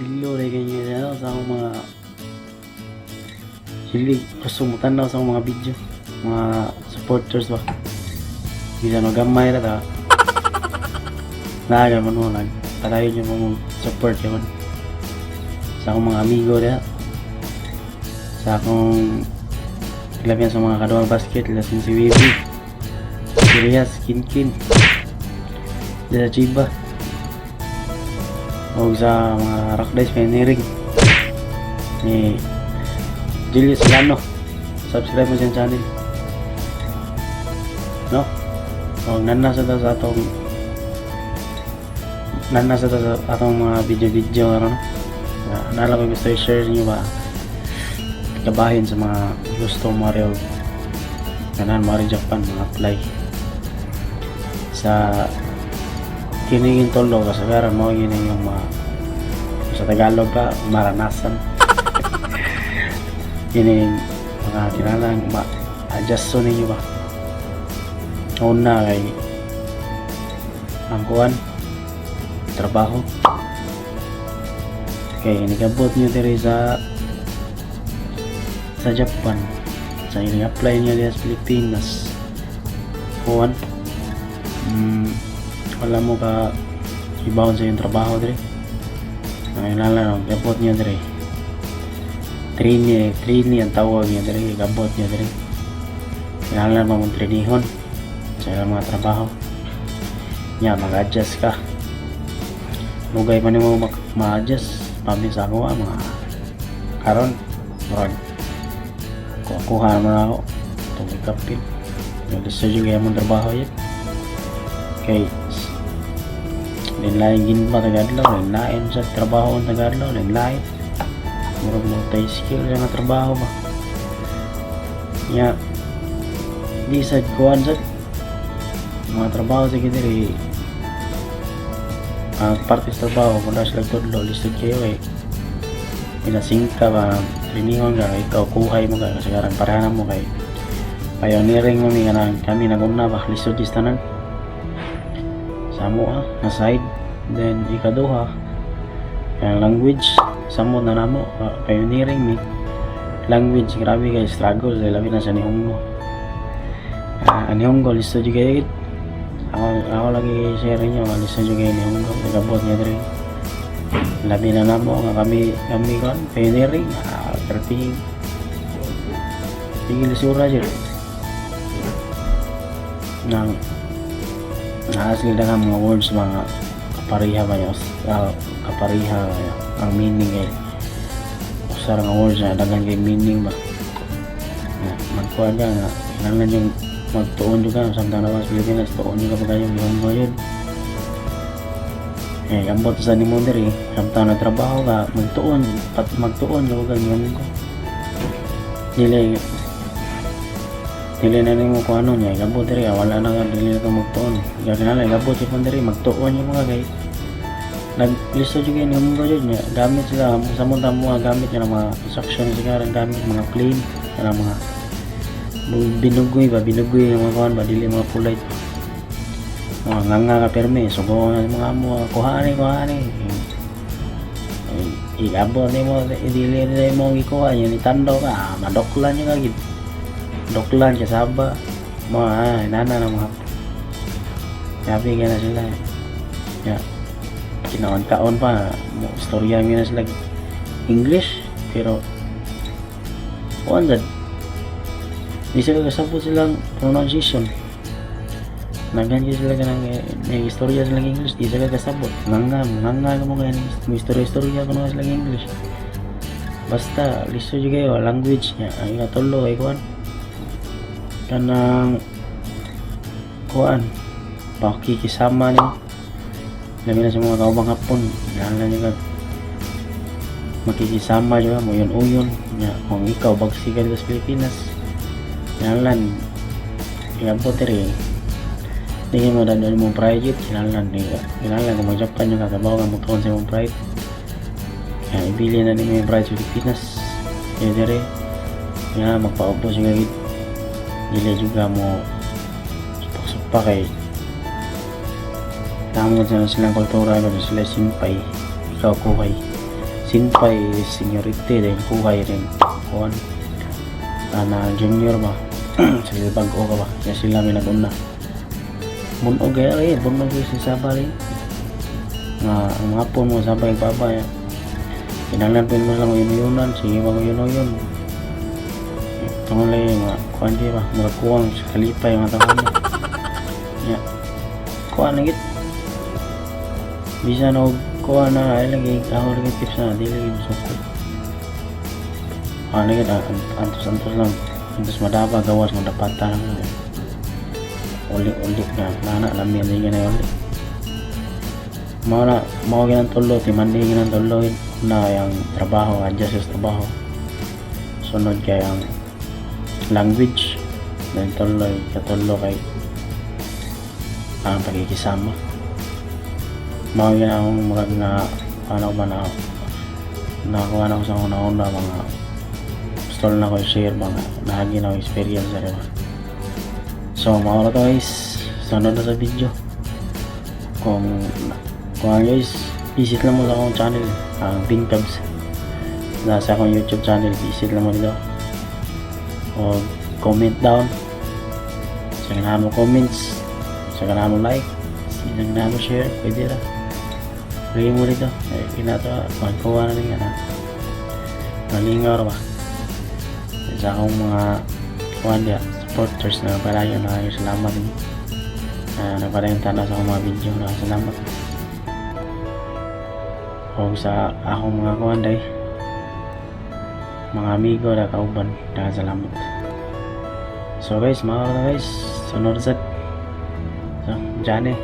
Hello rin ganyan ano, sa akong mga hilig gusto mo tanaw sa akong mga video, mga supporters ba, bisan no gamay ra ta naa man mo nag padayon yung mga support yun sa akong mga amigo diha sa akong labihan sa mga kaduang basket lasin si Wibi Sirias Kinkin diha sa Chiba o sa mga Rock Dice Pioneering ni Julius Solano. Subscribe mo siyang channel, no? O nana sa ta sa atong nana sa ta sa atong mga video video ano, no? Na nala ko gusto i-share niyo ba kabahin sa mga gusto Mario kanan Mario Japan mga apply sa kiningin tolo kasagaran mo yun yung mga sa Tagalog pa maranasan yun yung mga kinalang ma-adjust so ninyo ba. Una kay ang kuan trabaho kay nigabot niyo diri sa Japan sa ini-apply niyo diri sa Pilipinas kuan wala mo ka ibawon sa iyong trabaho diri. Ang inala gabot niyo diri trainee, trainee ang tawag niya diri, gabot niya diri. Kinahanglan mo mong trainihon sa ilang mga trabaho. Nya mag-adjust ka. Lugay pa nimo ma-adjust pami sa ako mga karon murag kuha naman ako tungkol kapit. Nag-gusto yung kaya mong trabaho yun. Kay lain gin pa tagadlaw, lain sa trabaho ang tagadlaw, lain. Murag multi-skill nga trabaho ba. Nya di sad kuan sad mga trabaho sa diri ang parte sa trabaho kung nasa tudlo lisod kayo eh pinasingka ba triningon ka ikaw kuhay mo ka kasagaran pareha mo kay pioneering mo mi kanang kami naguna ba lisod is tanan sa mo na side. Then ikaduha ang language samot na namo, pioneering mi Language, grabe kay struggle labi na sa Nihongo. Ah, ang Nihongo listo jud kayo. Ako lagi share ninyo nga listo jud kayo Nihongo, nagabot niya diri. Labi na namo nga kami kon pioneering, pertihin. Sige, lisura jud. Nang naa sila nga mga words, mga kapareha ba niya, kapareha ba niya, ang meaning kay usa ra nga words na daghan kay meaning ba nga magkuha ka nga kinahanglan yung magtuon jud ka samtang naa sa Pilipinas. Tuon jud ka pa kayo Nihongo yun eh. Ambot sa nimo diri samtang nagtrabaho ka, magtuon pat magtuon ka kag Nihongo. Dili dili na nimo kung ano niya gabot diri, wala na ka, dili na ka magtuon. Kaya kinahanglan gabot jud diri, magtuon yung mga kay naglisto jud kay Nihongo jud niya. Gamit sila sa mo mga gamit niya, mga construction siguro ang gamit, mga plane kana, mga binugoy ba, binugoy nga mga kuan ba, dili mga polite, mga nganga ka perme. So na mga amo, kuha ni, kuha ni, igabot nimo, dili nila mo gikuha niya, itando ka, madoklan niya ka gid, doklan ka saba mga nana na mga grabe ka na sila ya. Kinaon-kaon pa mo istorya na sila English, pero kuan sad, di sila kasabot silang pronunciation. Naghan sila kanang may istorya silang English, di sila kasabot. Nganga nganga ka mo kaya may istorya istorya ko na silang English. Basta listo jud kayo language niya. Ang ikatulo kay kuan, kanang kuan, pakikisama nimo labi na sa mga kaubang Hapon. Kinahanglan nyo kag makikisama jud mo yun uyon nya. Kung ikaw bagsi ka dito sa Pilipinas, kinahanglan igabot diri, di mo dadon mong pride. Kinahanglan di kinahanglan kung mag-Japan yung kakabaw ka mo sa imong pride, kaya ibili na nimo yung pride sa Pilipinas. Kaya diri nga magpaubos yung gagit, dili juga mo supak-supak kay tama sa silang kultura ba. Sila senpai, ikaw kohai. Senpai is seniority din, kohai rin kuan ana, junior ba sila, bag-o ka ba. Kaya sila may nag-una, bunog kaya eh, bunog kaya sa Saba rin nga ang mga hapon mo sabay baba ya. Kinahanglan pa mo lang uyun-uyunan, sige, mag uyun-uyun. Tungod lang yung mga kuan di ba, mga kuwang sa kalipay mga tao na ya, kuan na git bisan og kuan na ay lagi. Ako lagi tips na dili lagi musukot ano gid, antos-antos lang, antos madaba gawas mo dapatan lang eh. Uli-uli nga nana lami ang na uli mao na mao ginang tulo timandi ginang tulo. Na ang trabaho, adjust sa trabaho. Sunod kay ang language. Then tuloy katulo kay ang pagkikisama. Mao gyud akong murag na ano ba na nakakuha na ko sa una-una, mga gusto na ko i-share, mga nahagi na ako experience sa ba. So mao ra to, guys. Sunod na sa video. Kung guys, visit lang mo sa akong channel, ang Pincubs, nasa akong YouTube channel. Visit lang mo dito o comment down sa ganahan mo, comments sa ganahan mo, like sa ganahan mo, share, pwede ra. Lagi mo dito eh, kinato kuha na rin na malingaw ra ba sa akong mga kuan diya, supporters na palayo na kayo. Salamat din nagpadayon tanaw sa akong mga video na. Salamat o sa akong mga kuan day, mga amigo na kauban na. Salamat. So guys, mga guys, sunod sad. So, dyan eh.